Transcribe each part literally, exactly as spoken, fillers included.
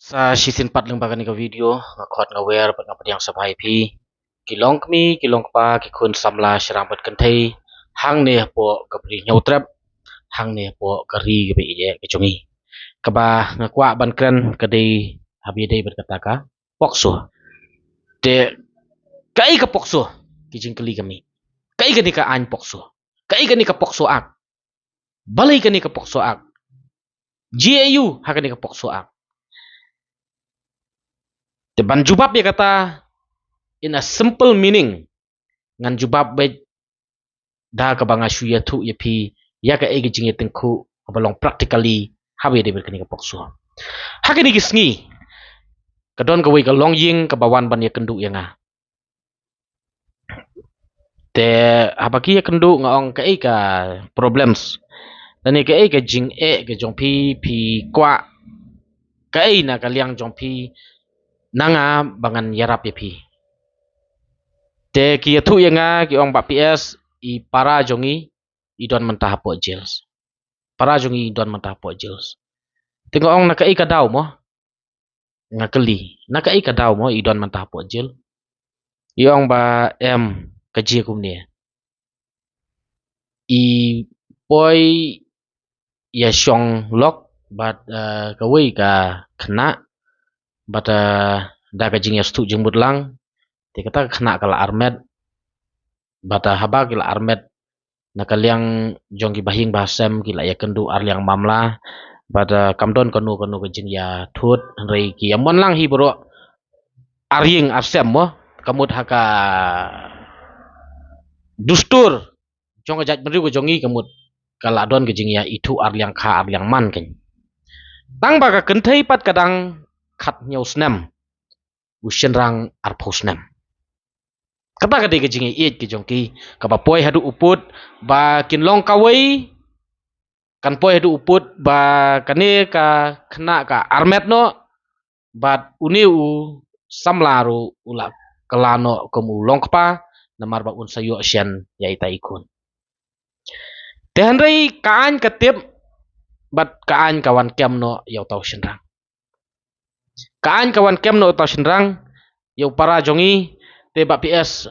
Sa shisien pat lyngba kane ka video, nga khot nga wer bad nga pdiang sngewbha ïa phi, ki long kmie, ki long kpa, ki khun samla, shynrang bad kynthei, hangne hapoh ka Bri Hynñiewtrep, hangne hapoh ka ri kaba ïeit ka jong ngi. Kaba nga kwah ban kren ka dei, haba ïadei bad kata ka POCSO. Te kaei ka POCSO? Ki jingkylli kmie. Kaei kane ka aiñ POCSO? Kaei kane ka POCSO Act? Balei kane ka POCSO Act? Jia aiu ha kane ka POCSO Act? Te ban jubab ïa kata, in a simple meaning, ngan jubab beit da kaba nga shu ïathuh ïa phi ïa kaei ka jingïatyngkhuh kaba long practically haba ïadei bad kane ka POCSO. Ha kine ki sngi, ka don kawei ka longïing kaba wan ban ïakynduh ïa nga. Te haba ki ïakynduh, nga ong, kaei ka problems, lane kaei ka jingeh ka jong phi, phi kwah kaei na ka liang jong phi na nga ba ngan ïarap ïa phi? Te ki ïathuh ïa nga, ki ong, Bah P S, i para jong ngi i don mynta hapoh jails. Para jong ngi i don mynta hapoh jails. Te nga ong, na kaei ka daw mo? Nga kylli, na kaei ka daw mo i don mynta hapoh jail? I ong ba em, ka jia kumne. I poi ïashong lok bad, eh, kawei ka khynnah bad, eh, da ka jingïasngewthuh jingmut lang, te kata ka khynnah ka la armet. Bad, eh, haba ki la armet, na ka liang jong ki bahaïing bahasem ki la ïakynduh ar liang mamla. Bad, eh, kam don kano kano ka jingïathut, hynrei ki ïamon lang hi baroh ar ïing ar sem mo, ka mut ha ka dustur jong ka jaitbynriew ka jong ngi, ka mut ka la don ka jingïaithuh ar liang kha ar liang man kein. Tang ba ka kynthei pat ka dang khathynñiew snem, u shynrang arphew snem. Kata ka dei ka jingïaieit ka jong ki, kaba poi haduh u pud ba kin long kawei, kan poi haduh u pud ba kane ka khynnah ka armet noh, bad une u samla ruh u la kylla noh kum u long kpa, namar ba un sa ïoh shen ïa ita i khun. Te hynrei ka aiñ ka tip bad ka aiñ ka wan kem noh ïa uta u shynrang. Ka aiñ ka wan kem noh ïa uta u shynrang, ïa u para jong ngi, te Bah P S,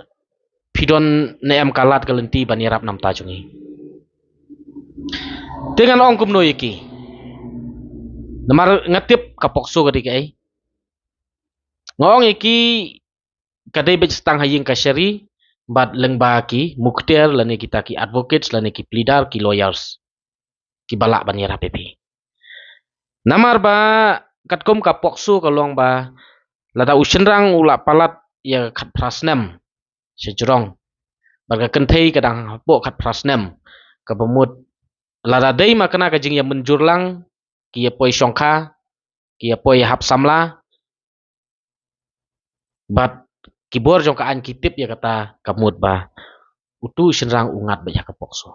phi don ne em ka lad ka lynti ban ïarap na ka bynta jong ngi? Te ngan ong kumno ïa ki? Namar nga tip ka POCSO ka dei kaei. Nga ong ïa ki, ka dei beit tang ha ïing kashari bad lyngba ki muktiar lane kita ki advocates lane ki pleader, ki lawyers, kiba lah ban ïarap ïa phi. Namar ba katkum ka POCSO ka long ba lada u shynrang u la palat ïa ka khatphra snem sha jrong, bad ka kynthei ka dang hapoh khatphra snem, kaba mut lada dei ma kane ka jingïamynjur lang, ki ïa poi shongkha, ki ïa poi hap samla, bad ki bor jong ka aiñ ki tip ïa kata, ka mut ba utu u shynrang u ngat beit ha ka POCSO.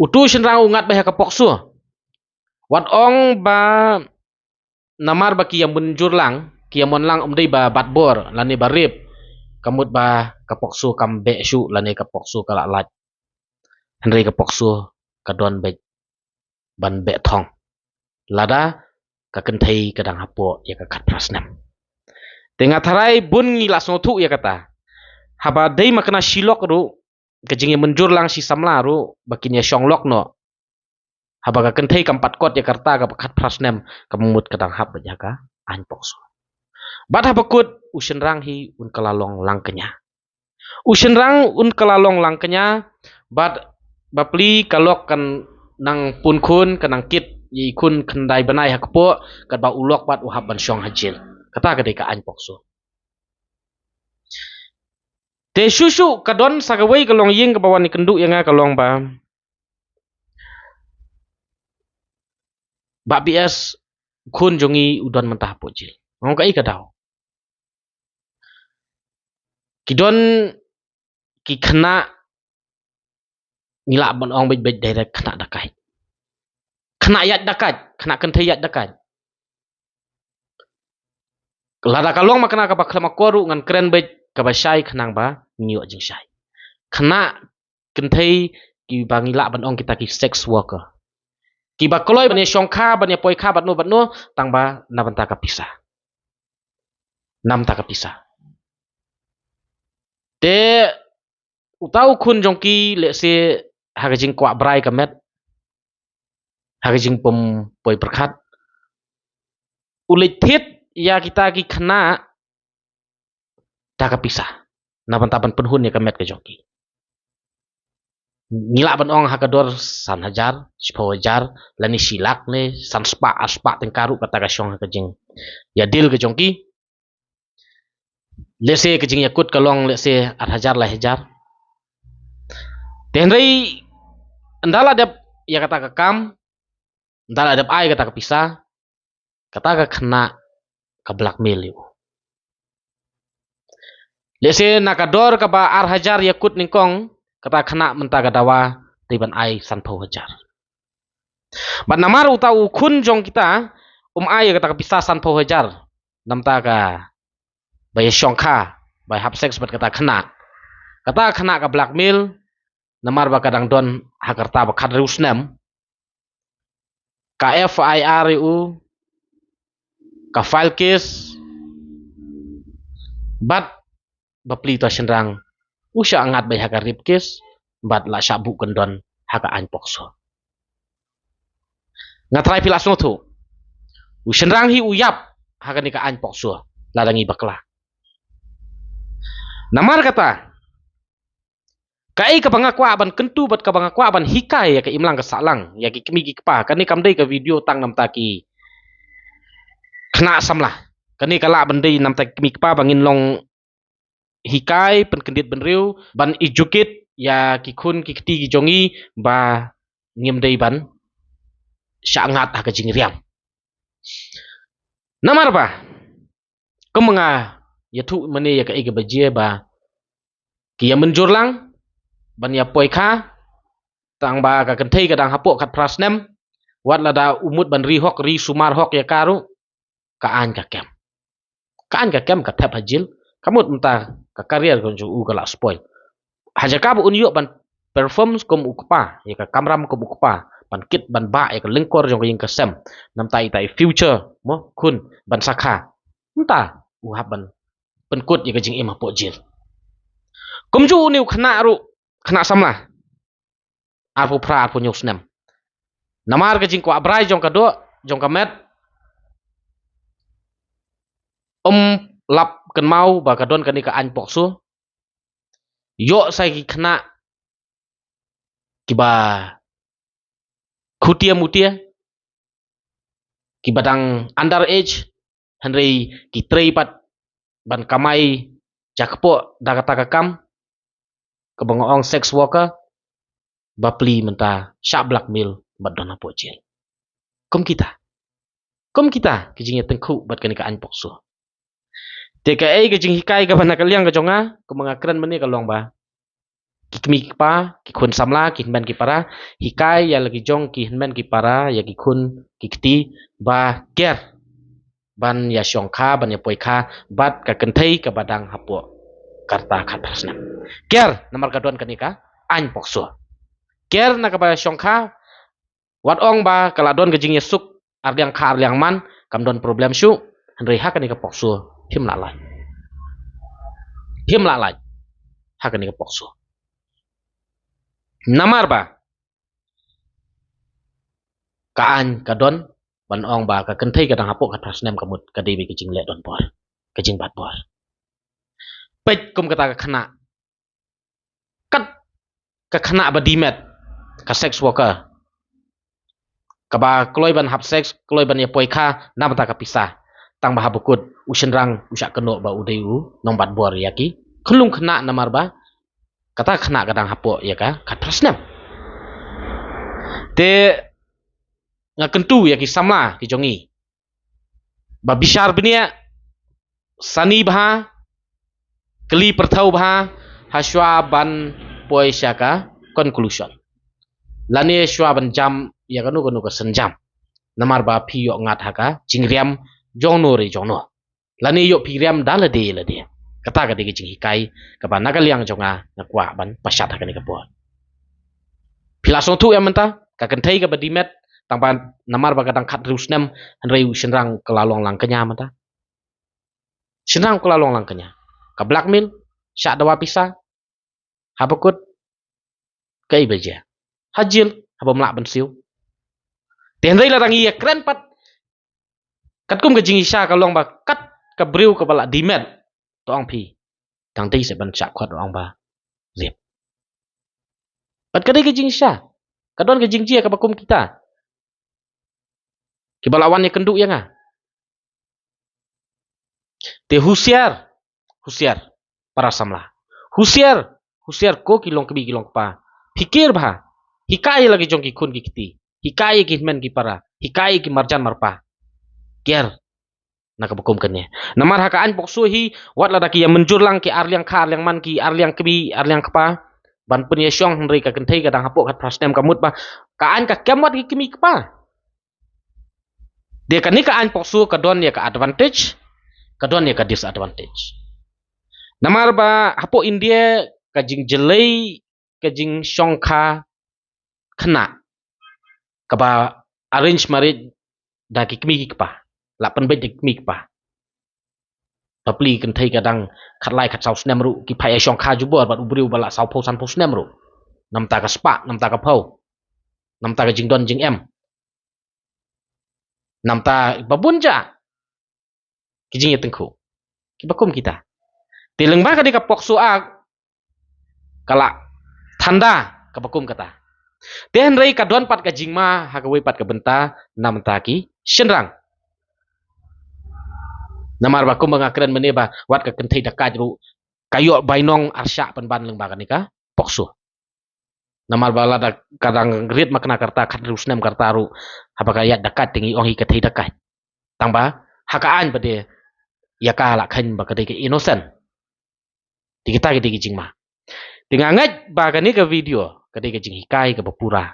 Utu u shynrang u ngat beit ha ka POCSO. Wat ong ba namar ba ki ïamynjur lang, ki ïamon lang, ym dei ba bat bor lane ba rape, ka mut ba ka POCSO kam beh shuh lane ka POCSO ka la lait. Hynrei ka POCSO ka don beit ban beh thong lada ka kynthei ka dang hapoh ïa ka khatphra snem. Te nga tharai bun ngi la sngewthuh ïa kata. Haba dei ma kane shi lok ruh, ka jingïamynjur lang shi samla ruh ba kin ïashong lok noh, haba ka kynthei kam pat kot ïa ka rta kaba khatphra snem, ka mut ka dang hap beit ha ka aiñ POCSO. Bad haba kut, u shynrang hi un kylla long langkñia. U shynrang un kylla long langkñia, bad bapli ka lok kan nang pun khun, kan nang kit ïa i khun khyndai bnai ha kpoh, katba u lok pat u hap ban shong ha jail. Kata ka dei ka aiñ POCSO. Te shuh shuh ka don sa kawei ka longïing kaba wan ïakynduh ïa nga, ka long ba, Bah P S, khun jong ngi u don mynta hapoh jail. Nga ong, kaei ka daw? Ki don ki khynnah, ngi lah ban ong beit beit direct, khynnah dakaid. Khynnah ïaid dakaid, khynnah kynthei ïaid dakaid. Lada ka long ma kane kaba khlem akor ruh ngan kren beit kaba shai khnang ba ngin ïoh jingshai. Khynnah kynthei kiba ngi lah ban ong kita ki sex worker. Kiba kloi ban ïa shongkha, ban ïa poikha bad no bad no, tang ba na bynta ka pisa. Na bynta ka pisa. Te uta u khun jong ki lehse ha ka jingkwah brai ka met, ha ka jingpom poi pyrkhat, u leit thied ïa kita ki khynnah da ka pisa na bynta ban pynhun ïa ka met ka jong ki. Ngi lah ban ong ha ka dor san hajar, shiphew hajar, lane shi lak ne san spah, ar spah tyngka ruh kata ka shong ha ka jingïadil ka jong ki. Lehse ka jingïakut ka long lehse ar hajar, lai hajar. Te hynrei ynda la dep ïa kata ka kam, ynda la dep ai kata ka pisa, kata ka khynnah ka blackmail ïa u. Lehse na ka dor kaba ar hajar ïakut nyngkong, kata ka khynnah mynta ka dawa dei ban ai sanphew hajar. Bad namar uta u khun jong kita um ai kata ka pisa sanphew hajar na bynta kaba ïa shongkha, ba ïa hap sex bad kata ka khynnah, kata ka khynnah ka blackmail, namar ba ka dang don ha ka rta ba khathynriew snem, ka F I R ïa u, ka file case, bad bapli uta u shynrang u shah ngat beit ha ka rape case, bad la shah buh kyndon ha ka aiñ POCSO. Nga trai phi la sngewthuh, u shynrang hi u ïap ha kane ka aiñ POCSO lada ngi bakla. Namar kata, kaei kaba nga kwah ban kyntu bad kaba nga kwah ban hikai ïa ka imlang ka sahlang, ïa ki kmie ki kpa, kane kam dei ka video tang na bynta ki khynnah samla. Kane ka lah ban dei na bynta ki kmie ki kpa ba ngin long hikai, pynkyndit bynriew, ban educate ïa ki khun ki kti ki jong ngi ba ngim dei ban shah ngat ha ka jingriam. Namar ba kum nga ïathuh mynne ïa kaei kaba jia ba ki ïa mynjur lang ban ïa poikha, tang ba ka kynthei ka dang hapoh khatphra snem, wat lada u mut ban ri hok, ri sumar hok ïa ka ruh, ka aiñ ka kem. Ka aiñ ka kem, ka thep ha jil, ka mut mynta ka career ka jong u ka la spoil. Ha jaka ba un ïoh ban perform kum u kpa, ïa ka kamram kum u kpa, ban kit ban bah ïa ka lyngkor jong ka ïing ka sem, na bynta ita i future, mo, khun, ban sakha, mynta u hap ban pynkut ïa ka jingim hapoh jil. Kumjuh une u khynnah ruh, khynnah samla, arphew phra, arphew hynñiew snem. Namar ka jingkwah brai jong ka doh, jong ka met, um lap kynmaw ba ka don kane ka aiñ POCSO. Ïoh sa ki khynnah kiba khutia mutia, kiba dang under age, hynrei ki trei pat ban kamai jakpoh da kata ka kam, kaba nga ong sex worker, bapli mynta shah blackmail bad don hapoh jil. Kum kita. Kum kita ki jingïatyngkhuh bad kane ka aiñ POCSO. Te kaei ka jinghikai kaba na ka liang ka jong nga, kumba nga kren mynne ka long ba ki kmie ki kpa, ki khun samla, ki hynmen ki para, hikai ïa la ki jong ki hynmen ki para, ïa ki khun ki kti, ba kiar ban ïa shongkha, ban ïa poikha bad ka kynthei kaba dang hapoh ka rta khatphra snem. Kiar namar ka don kane ka aiñ POCSO. Kiar na kaba shongkha, wat ong ba ka la don ka jingïasuk arliang kha arliang man, kam don problem shuh, hynrei ha kane ka POCSO phim lah lait. Phim lah lait ha kane ka POCSO. Namar ba ka aiñ ka don ban ong ba ka kynthei ka dang hapoh khatphra snem ka mut ka dei beit ka jingleh donbor, ka jingbat bor. Peit kum kata ka khynnah, kat ka khynnah ba die met, ka sex worker, kaba kloi ban hap sex, kloi ban ïa poikha na bynta ka pisa. Tang ba haba kut u shynrang u shah kynnoh ba u dei u nongbat bor ïa ki khunlung khynnah namar ba kata ka khynnah ka dang hapoh ïa ka khatphra snem. Te nga kyntu ïa ki samla ki jong ngi ba bishar bniah, sani bha, kylli pyrthew bha, ha shuwa ban poi sha ka conclusion, lane shuwa ban jam ïa kano kano ka synjam. Namar ba phi ïoh ngat ha ka jingriam jong no re jong no, lane ïoh phi riam da lade lade. Kata ka dei ka jinghikai kaba na ka liang jong nga nga kwah ban pashat ha kane ka por. Phi la sngewthuh ïa mynta, ka kynthei kaba die met, Tang ba namar ba ka dang khathynriew snem, hynrei u shynrang ka la long lang kñia mynta. Shynrang ka la long lang kñia. Ka blackmail, shah dawa pisa, haba kut, kaei ba jia? Ha jil, haba ym lah ban siew. Te hynrei lada ngi ïakren pat, katkum ka jingshisha ka long ba kat ka briew kaba la die met, to ong phi, dang dei seh ban shah khot ong ba rape. Bad ka dei ka jingshisha. Ka don ka jingjia kaba kum kita. Kiba la wan ïakynduh ïa nga. Te husiar, husiar, para samla. Husiar, husiar ko ki longkmie ki longkpa. Phikir bha. Hikai ïa la ki jong ki khun ki kti. Hikai ïa ki hynmen ki para. Hikai ïa ki marjan marpa. Kiar. Na kaba kum kane. Namar ha ka aiñ POCSO hi, wat lada ki ïa mynjur lang ki ar liang kha, ar liang man, ki ar liang kmie, ar liang kpa ban pynïashong, hynrei ka kynthei ka dang hapoh khatphra snem, ka mut ba ka aiñ ka kem wat ki kmie kpa. Te kane ka aiñ POCSO ka don ïa ka advantage, ka don ïa ka disadvantage. Namar ba hapoh India ka jingjlei ka jingshongkha khynnah kaba arrange marriage da ki kmie ki kpa, la pynbeit da ki kmie ki kpa. Bapli kynthei ka dang khatlai khatsaw snem ruh, ki phah ïashongkha jubor bad u briew ba la sawphew sanphew snem ruh. Namta ka spah, namta ka phew, namta ka jingdon jingem, namta ba bun ja ki jingïatyngkhuh kiba kum kita. Te lyngba ka dei ka POCSO Act ka la thanda kaba kum kata. Te hynrei ka don pat ka jingma ha kawei pat ka bynta namta ki shynrang. Namar ba kum ba nga kren mynne ba wat ka kynthei da kait ruh ka ïoh bainong arshah pynban lyngba kane ka POCSO. Namar ba lada ka dang rit makna ka rta khathynriew snem ka rta ruh, haba ka ïaid da kait te ngi ong hi ka thei da kait. Tang ba ha ka aiñ pat de ïa ka la kheiñ ba ka dei ka innocent. Te kita ki dei ki jingma. Te nga ngeit ba kane ka video ka dei ka jinghikai kaba pura.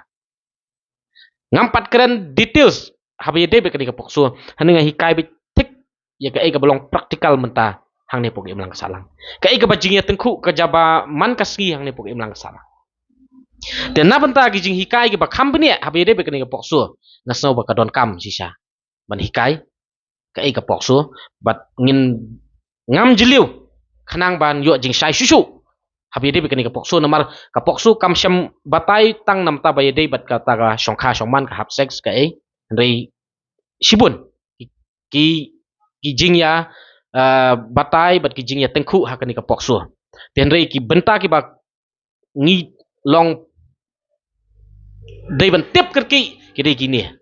Ngam pat kren details haba ïadei bad kane ka POCSO, hynrei nga hikai beit thik ïa kaei kaba long practical mynta hangne hapoh ka imlang ka sahlang, kaei kaba jingïatyngkhuh ka jia ba man ka sngi hangne hapoh ka imlang ka sahlang. Te na bynta ki jinghikai kiba kham bniah haba ïadei bad kane ka POCSO, nga sngew ba ka donkam shisha ban hikai kaei ka POCSO, bad ngin ngam jylliew khnang ban ïoh jingshai shuh shuh haba ïadei bad kane ka POCSO. Namar ka POCSO kam shym batai tang namta ba ïadei bad kata ka shongkha shongman, ka hap sex kaei, hynrei shibun ki, ki, ki jingïa, eh, batai bad ki jingïatyngkhuh ha kane ka POCSO. Te hynrei ki bynta kiba ngi long dei ban tip kyrkieh ki dei kine.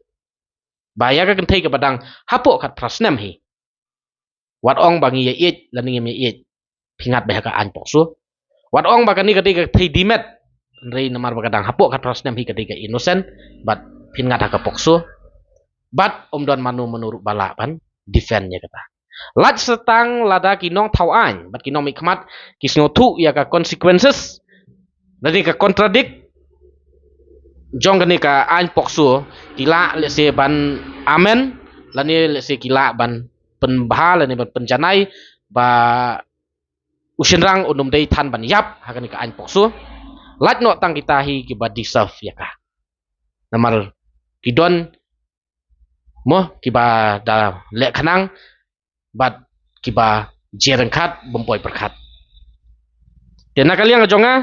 Ba ïa ka kynthei kaba dang hapoh khatphra snem hi, wat ong ba ngi ïaieit lane ngim ïaieit, pynïaid beit ha ka aiñ POCSO. Wat ong ba kane ka dei ka kynthei die met, hynrei namar ba ka dang hapoh khatphra snem hi ka dei ka innocent, bad pynïaid ha ka POCSO. Bad ym don mano mano ruh ba lah ban defend ïa kata. Lait sa tang lada ki nongthaw aiñ bad ki nongmihkhmat ki sngewthuh ïa ka consequences lane ka contradict jong kane ka aiñ POCSO, ki lah lehse ban amend lane lehse ki lah ban pynbha lane ban pynjanai ba u shynrang un ym dei than ban ïap ha kane ka aiñ POCSO. Lait noh tang kita hi kiba deserve ïa ka. Namar ki don mo kiba da leh khnang bad kiba jia ryngkat bym poi pyrkhat. Te na ka liang jong nga,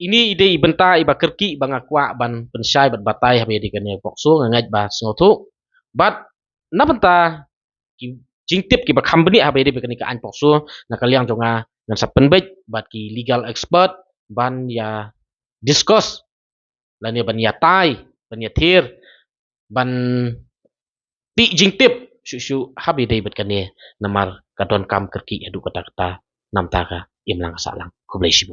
ine i dei i bynta iba kyrkieh ba nga kwah ban pynshai bad batai haba ïadei kane ka POCSO. Nga ngeit ba sngewthuh bad na bynta ki jingtip kiba kham bniah haba ïadei bad kane ka aiñ POCSO, na ka liang jong nga ngan sa pynbeit bad ki legal expert ban ïa discuss lane ban ïatai, ban ïathir, ban tih jingtip shuh shuh haba ïadei bad kane, namar ka donkam kyrkieh haduh katta katta namta ka imlang ka sahlang. Khublei shibun.